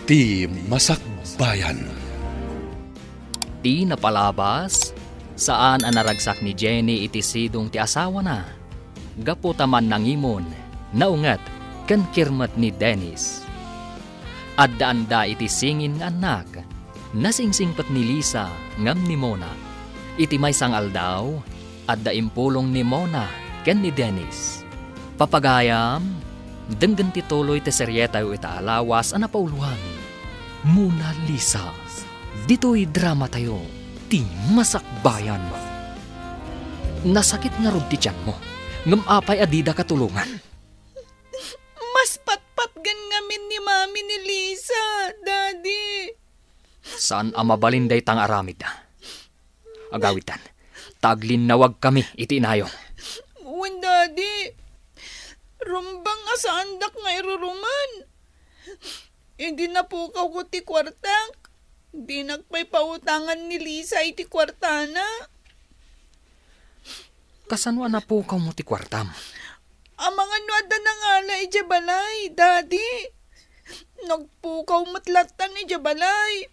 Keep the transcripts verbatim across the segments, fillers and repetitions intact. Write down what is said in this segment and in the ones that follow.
Ti Masakbayan. Ti napalabas, saan a naragsak ni Jenny iti sidong ti asawana. Gapu ta mannangimon, naunget, ken kirmet ni Dennis. Addaanda iti singin nga annak. Nasingsingpet ni Lisa ngem ni Mona. Iti maysa nga aldaw, adda impulong ni Mona ken ni Dennis. Papagayam, denggen ti tuloy ti serietayo ita a lawas a napauluami. Mona Lisa, ditoy dramatayo, Ti Masakbayan. Nasakit ngarud ti tianmo, ngem apay a dida katulongan? Mas patpatgen ngamin ni Mami ni Lisa, Daddy. Saan a mabalin dayta nga aramid. Agawitan, ta aglinnawagkami iti inayo. Wen, Daddy. Rumbeng a saandak nga irurumen. Idi napukawko ti kuartak, dinak pay pautangan ni Lisa iti kuartana. Kasano a napukawmo ti kuartam? Amangan no adda nangala idiay balay, Daddy. Nagpukaw met lattan idiay balay.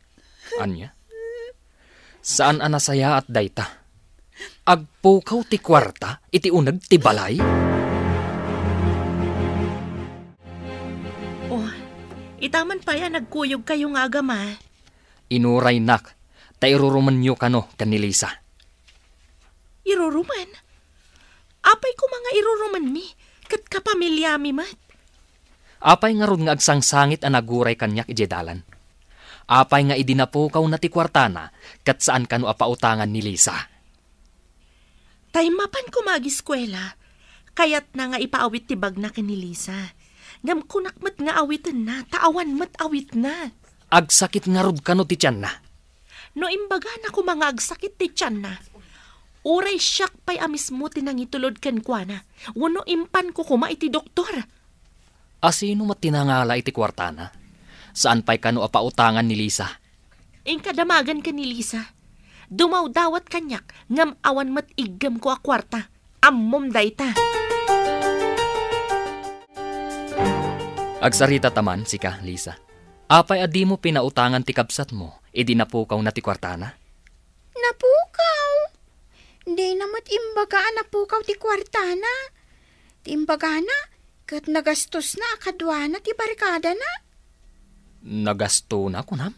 Ania? Saan a nasayaat dayta? Agpukaw ti kuarta iti uneg ti balay? Oh, ita man pay a nagkuyogkayo nga agama. Inuraynak, ta irurumenyo kano ken ni Lisa. Irurumen? Apay koma nga irurumenmi, ket kapamiliami met. Apay ngarud nga agsangsangit a naguray kaniak idiay dalan? Apay nga idi napukawna ti kuartana, ket saan kano a pautangan ni Lisa? Tay mapan koma agiskuela, kayatna nga ipaawit ti bagna ken ni Lisa. Ngem kunak met nga awitenna, ta awan met awitna. Agsakit ngarud kano ti tianna? No imbagana koma nga agsakit ti tianna, uray siak pay a mismo ti nangitulod kenkuana, wenno impanko koma iti doktor. Asino met ti nangala iti kuartana? Saan pay kano a pautangan ni Lisa? Inka damagen ken ni Lisa. Dumawdawat kaniak, ngem awan met iggemko a kuarta. Ammom dayta. Agsarita ta man, sika, Lisa. Apay a dimo pinautangan ti kabsatmo idi napukawna ti kuartana? Napukaw? Dina met imbaga a napukaw ti kuartana. Ti imbagana, ket nagastosna a kaduana ti barkadana. Nagastona, kunam?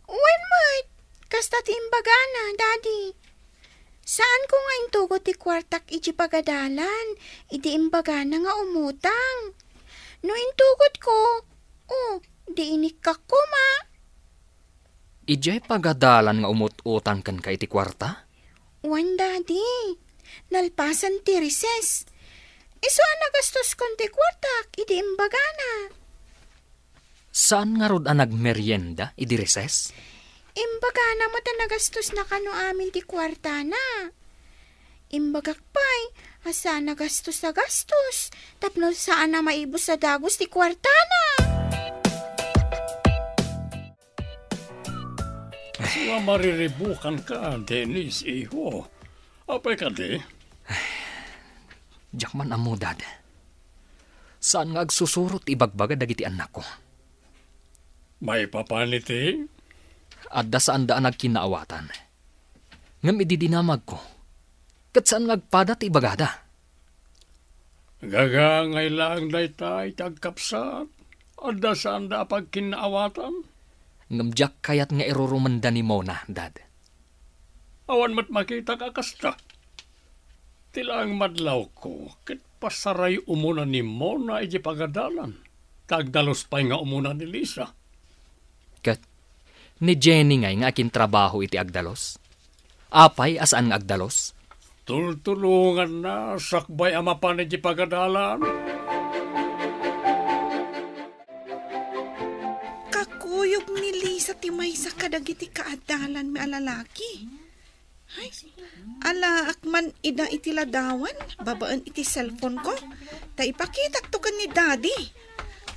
Wen met, kasta ti imbagana, Daddy. Saanko nga intugot ti kuartak idiay pagadalan, idi imbagana nga umutang. No intugot ko, oh, di inikkak koma. Idiay pagadalan nga umut-utang kenka iti kuarta? Wen, Daddy. Nalpasan ti recess. Isu a nagastoskon ti kuartak idi imbagana. Saan ngarud a nagmerienda idi recess? Imbagana met a nagastosna kano amin ti kuartana. Imbagak pay a saan a gastos a gastos tapno saan a maibus a dagus ti kuartana. Sua mariribukanka, Dennis, iho. Apay kadi? Diak man ammo, Dad. Saan nga agsusurot ti ibagbaga dagiti annakko. Maipapan iti? Adda saanda a nagkinnaawatan. Ngem idi dinamagko, ket saan nga agpada ti ibagada. Gagangay laeng dayta iti agkabsat. Adda saanda a pagkinnaawatan. Ngem diak kayat nga irurumenda ni Mona, Dad. Awan met makitak a kasta. Ti laeng madlawko, ket pasaray umuna ni Mona iti pagadalan. Ta agdalus pay nga umuna ni Lisa. Ket ni Jenny ngay nga akintrabaho iti agdalus? Apay a saan nga agdalus? Tultulonganna sakbay a mapan iti pagadalan. Kakuyog ni Lisa ti maysa kadagiti kaadalanmi a lalaki. Ay, alaak man ida iti ladawan babaen iti cellphone ko. Ta ipakitakto ken ni Daddy.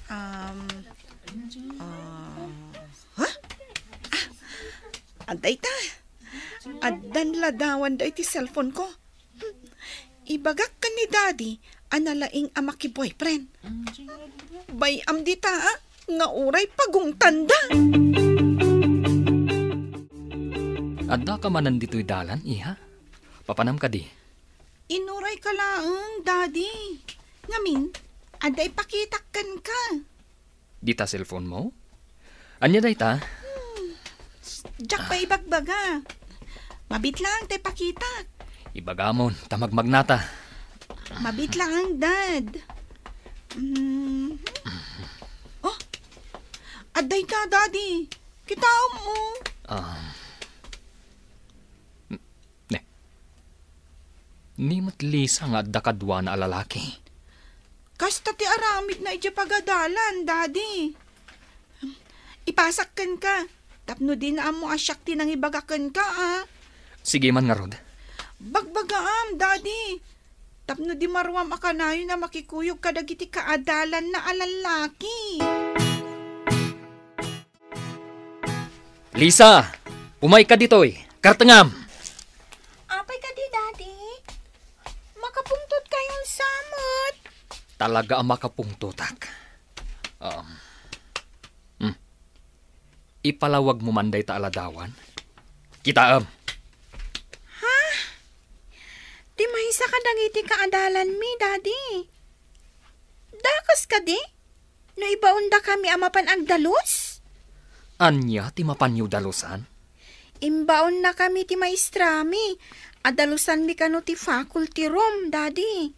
Um, ah, ha? Ah, adda ita. Addan ladawan da iti cellphone ko. Ibagak ken ni Daddy a nalaing a maki-boyfriend. Bay-am dita, ah. nga uray pagungtanda. Addaka manen ditoy dalan, iha? Papanam kadi? Inurayka laeng, Daddy. Ngamin, adda ipakitak kenka. Dita cellphone mo? Ania dayta? Diak pay ibagbaga. Mabiit laeng ta ipakitak. Ibagamon, ta magmagnata. Mabiit laeng, Dad. Mm. Oh, adda ita, Daddy. Kitaem, oh. Ah. Ne. Ni met Lisa nga adda kaduana a lalaki. Kasta ti aramidna idiay pagadalan, Daddy. Ipasak kenka, tapno dina ammo a siak ti nangibaga kenka, a. Sige man ngarud. Bagbagaam, Daddy. Tapno di maruam a kanayon a makikuyog kadagiti kaadalanna a lallaki. Lisa, umayka ditoy. Kartengam. Apay kadi, Daddy? Makapungtot kayon sa met. Talaga a makapungtotak. Um, hmm. Ipalawag mo man dayta a ladawan? Kitaem. Ha? Ti maysa kadagiti kaadalanmi, Daddy. Dakes kadi? No ibaondakami a mapan agdalus? Ania ti mapanyo dalusan? Imbaonnakami ti maestrami a dalusanmi kano ti faculty room, Daddy.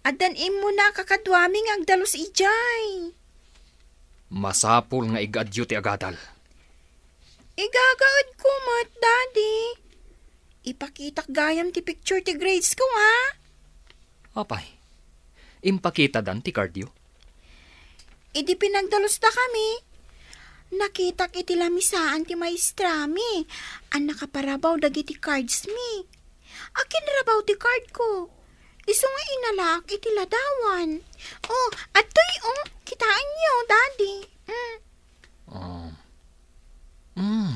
Addan immuna a kakaduami nga agdalus idiay. Masapul nga igaadyo ti agadal. Igagaedko met, Daddy. Ipakitak gayam ti picture ti grades ko, ha? Apay, impakitadan ti cardyo? Idi pinagdalusdakami, nakitak iti lamisaan ti maestrami a nakaparabaw dagiti cardsmi. Akinrabaw ti card ko. Isu nga inalaak iti ladawan. Oh, adtoy, oh, kitaenyo, Daddy. Mm. Ah. Hmm.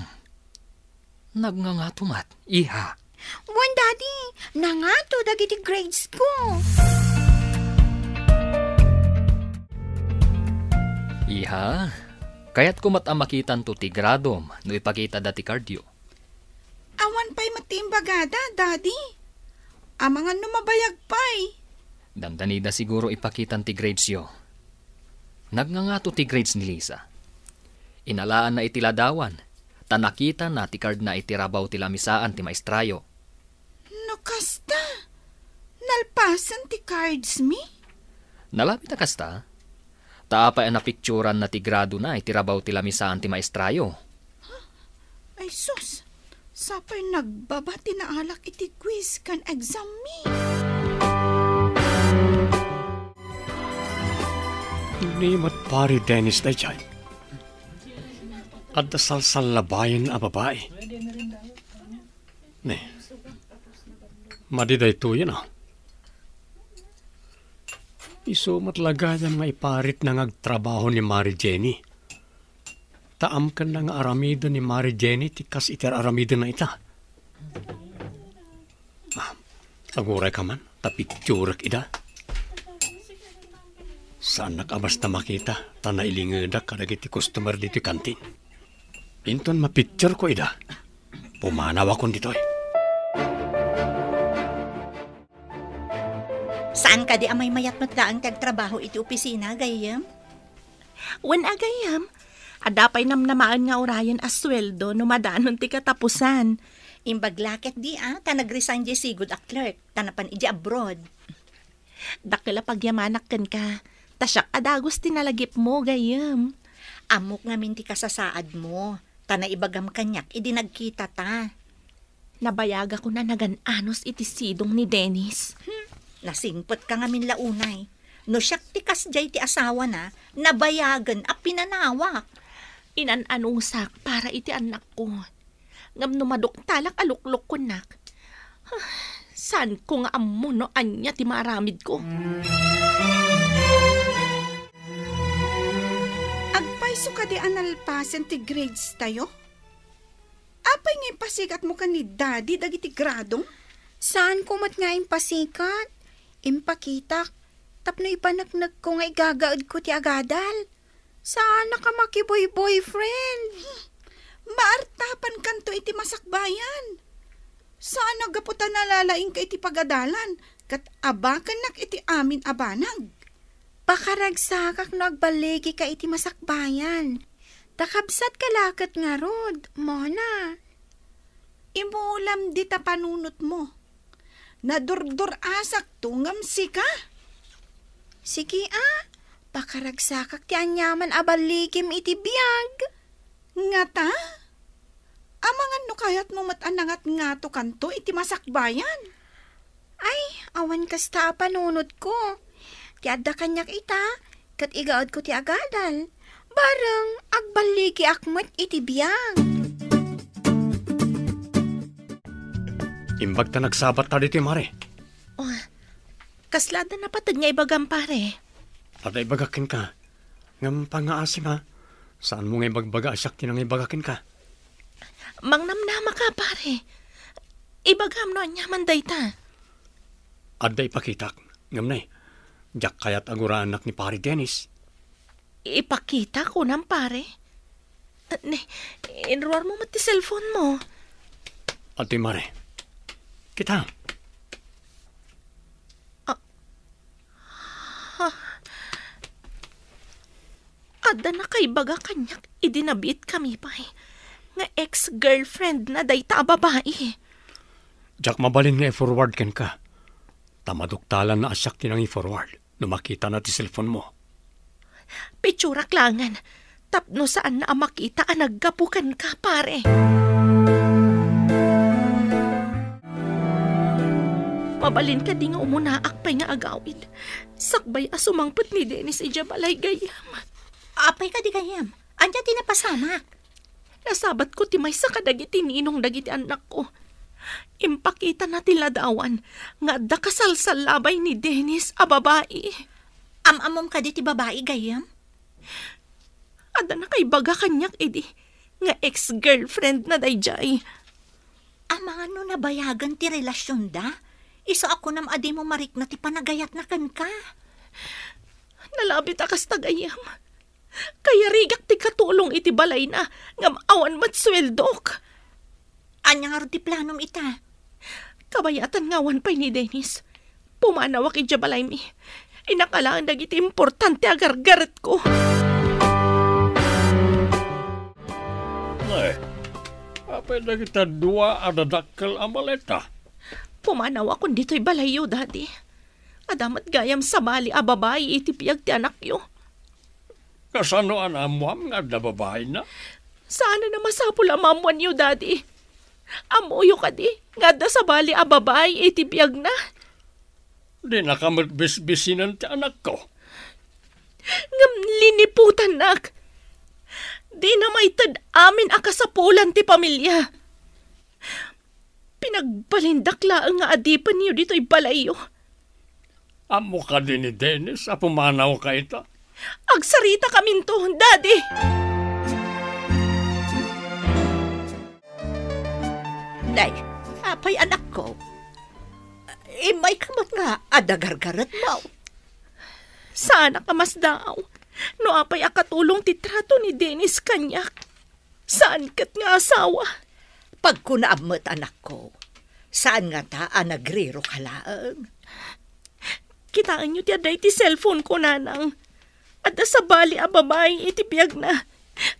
Nagngangato met, iha. Wen, Daddy, nangato dagiti grades ko. Iha, kayatko met a makitanto ti gradom no ipakitada ti cardyo. Awan pay met ti imbagada, Daddy. Amangan no mabayag pay. Dandanida siguro ipakitan ti gradesyo. Nagngangato ti grades ni Lisa. Inalaanna iti ladawan, ta nakitana ti cardna iti rabaw ti lamisaan ti maestrayo. No kasta, nalpasen ti cardsmi? Nalabit a kasta? Ta apay a napicturanna ti gradona iti rabaw ti lamisaan ti maestrayo? Ay sus, sapay nagbaba ti naalak iti quiz ken exammi. Ni met Pari Dennis daydiay. Adda salsallabayen a babai. Ne. Madi daytoyen, a. Isu met la gayam nga iparitna nga agtrabaho ni Mari Jenny. Ta amkenna nga aramiden ni Mari Jenny ti kas iti ar-aramidenna ita. Ah, agurayka man, ta picturek ida. Saannak a basta makita, ta nailingedak kadagiti customer ditoy kantin. Inton mapicturko ida, pumanawakon ditoy. Saan kadi a maymayat met laeng ti agtrabaho iti opisina, gayyem? Wen a, gayyem, adda pay namnamaen nga urayen a sueldo no madanon ti katapusan. Imbag la ketdi a, ta nag-resign diay sigud a clerk, ta napan idiay abroad. Dakkel a pagyamanak kenka, ta siak a dagus ti nalagipmo, gayyem. Ammok ngamin ti kasasaadmo, ta naibagam kaniak idi nagkitata. Nabayagakon a nagan-anos iti sidong ni Dennis. Hmm, nasingpetka ngamin la unay. No siak ti kasdiay ti asawana, nabayagen a pinanawak. Inan-anusak para iti annakko. Ngem no maduktalak a luklukkonnak, saanko nga ammo no ania ti maaramidko. Agpayso kadi a nalpasen ti grades tayo? Apay nga impasikatmo ken ni Daddy dagiti gradom? Saanko met nga impasikat. Impakitak tapno ipaneknekko nga igagaedko ti agadal. Saan ka makiboy-boyfriend? Maartapankanto iti masakbayan. Saan a gapu ta nalalaingka iti pagadalan, ket abakennak iti amin a banag. Pakaragsakak no agballigika iti masakbayan. Ta kabsatka la ket ngarud, Mona. Imulam dita panunotmo. Nadurdur-asakto ngem sika. Sige a, pakaragsakak ti aniaman a balligim iti biag. Ngata? Amangan no kayatmo met a nangatngatokanto iti masakbayan? Ay, awan kasta a panunotko. Ti adda kaniak ita, ket igaedko ti agadal. Bareng, agballigiak met iti biag. Imbag ta nagsabat ta ditoy, Mare. Oh, kasla adda napateg nga ibagam, pare? Adda ibagak kenka. Ngem pangngaasim, ha? Saanmo nga ibagbaga a siak ti nangibaga kenka? Mangnamnamaka, pare. Ibagam no aniaman dayta. Adda ipakitak, ngem ne, diak kayat a guraennak ni Pare Dennis. Ipakita, kunam, pare? Ne, inruarmo met ti cellphone-mo. Adtoy, Mare. Kita. Ah. Ha? Adda nakaibaga kaniak idi nabiitkami pay nga ex-girlfriendna dayta a babai. Diak mabalin nga i-forward kenka. Ta maduktalanna a siak ti nangi-forward no makitana ti cellphone-mo. Pitsurak laengen, tapno saanna a makita a naggapu kenka, pare. Mabalin kadi nga umunaak pay nga agawid, sakbay a sumangpet ni Dennis idiay balay gayyem? Apay kadi gayyem? Ania ti napasamak? Nasabatko ti maysa kadagiti ninong dagiti annakko. Impakitana ti ladawan nga adda kasalsallabay ni Dennis a babai. Am-ammom kadi ti babai gayyem? Adda nakaibaga kaniak idi nga ex-girlfriendna daydiay. Amangan no nabayagen ti relasionda? Isu a kunam a dimo marikna ti panagayatna kenka. Nalabit a kasta gayyem. Kayarigak ti katulong iti balayna, ngem awan met sueldok. Ania ngarud ti planom ita? Kabayatan nga awan pay ni Dennis, pumanawak idiay balaymi. Inakalaen dagiti importante a gargaretko. Nay, apay dagiti dua a dadakkel a maleta? Pumanawakon ditoy balayyo, Daddy. Adda met gayam sabali a babai iti biag ti anakyo. Kasano a naammoam nga adda babaina? Saan a masapul a maammoanyo, Daddy. Ammoyo kadi nga adda sabali a babai iti biagna? Dinaka met bisbisinen ti anakko. Ngem liniputannak. Dina maited amin a kasapulan ti pamilia. Pinagbalindak laeng nga adipenyo ditoy balayyo. Ammo kadi ni Dennis a pumanawka ita? Agsaritakaminto, Daddy! Nay, apay, anakko? Immayka met nga adda gargaretmo? Saanak a masdaaw no apay a katulong ti trato ni Dennis kaniak. Saan ket nga asawa? Pagkunaam met, anakko. Saan ngata a nagriroka laeng? Kitaenyo ti adda iti cellphone ko, Nanang. Adda sabali a babai iti biagna.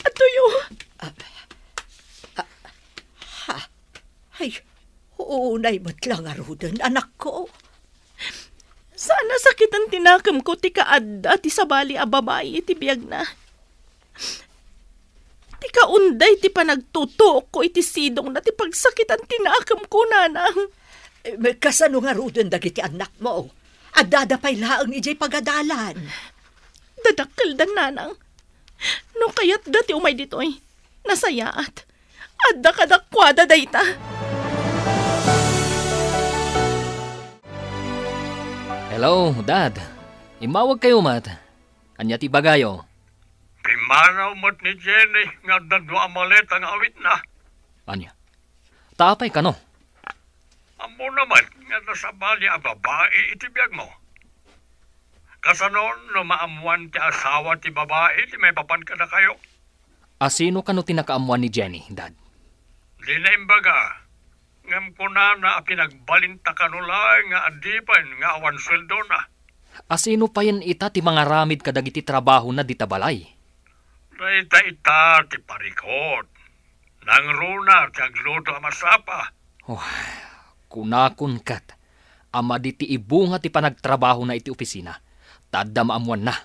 Adtoyo. Ah, ah, ha? Ay, unay met la ngaruden, anakko. Saan a sakiten ti nakemko ti kaadda ti sabali a babai iti biagna. Ti kaunday ti panagtutuokko iti sidongna ti pagsakitan ti nakemko, Nanang. Eh, kasano ngaruden dagiti annakmo? Addada pay laeng idiay pagadalan. Dadakkeldan, Nanang. No kayatda ti umay ditoy, nasayaat. Adda kadakuada dayta. Hello, Dad. Immawagkayo met. Ania ti ibagayo? Pimmanaw met ni Jenny nga adda dua a maleta nga awitna. Ania? Ta apay kano? Ammona met nga adda sabali a babai iti biagmo. Kasano no maammuan ti asawa ti babai ti maipapan kadakayo? Asino kano ti nakaammuan ni Jenny, Dad? Dina imbaga, ngem kunana a pinagbalinta kano laeng nga adipen nga awan sueldona. Asino payen ita ti mangaramid kadagiti trabahona dita balay? Dayta ita ti parikut. Nangruna ti agluto a masapa. Oh, kunakon ket a madi ti ibunga ti panagtrabahona iti opisina, ta adda maammuanna.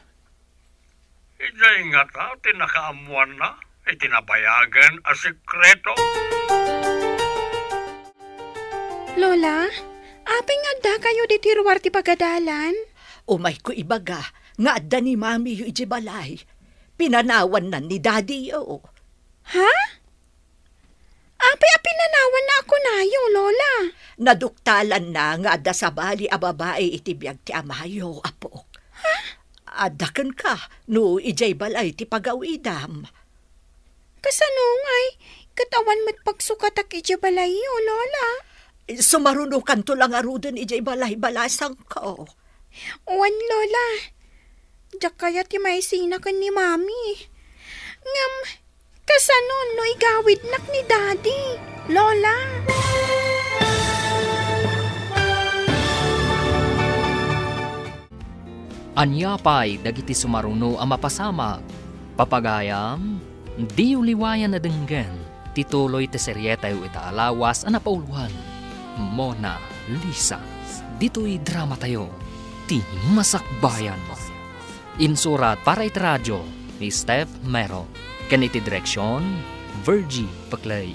Idiay ngata ti nakaammuanna iti nabayagen a sekreto? Lola, apay nga addakayo ditoy ruar ti pagadalan? Umayko ibaga nga adda ni Mamiyo idiay balay. Pinanawanna ni Dadiyo. Ha? Apay a pinanawanna a kunayo, Lola? Naduktalanna nga adda sabali a babai iti biag ti amayo, apok. Ha? Adda kenka no idiay balay ti pagawidam. Kasano ngay? Ket awan met pagsukatak idiay balayyo, Lola. Sumarunokanto la ngaruden idiay balay, balasangko. Wen, Lola. Diak kayat ti maisina ken ni Mami. Ngem, kasano no igawidnak ni Daddy, Lola? Ania pay dagiti sumaruno a mapasamak? Papagayam, diyo liwayan a denggen ti tuloy ti serietayo ita a lawas a napauloan, Mona Lisa. Ditoy dramatayo, ti Masakbayan. Insurat para iti radio ni Steph Mero, ken iti direksion, Virgie Peclay.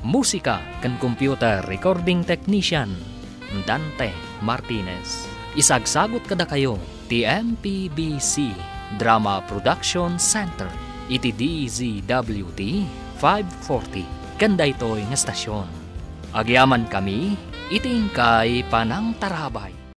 Musika ken computer recording technician, Dante Martinez. Isagsagut kadakayo ti M P B C Drama Production Center iti D Z W T five forty ken daytoy nga estasion. Agyamankami iti inkay panangtarabay.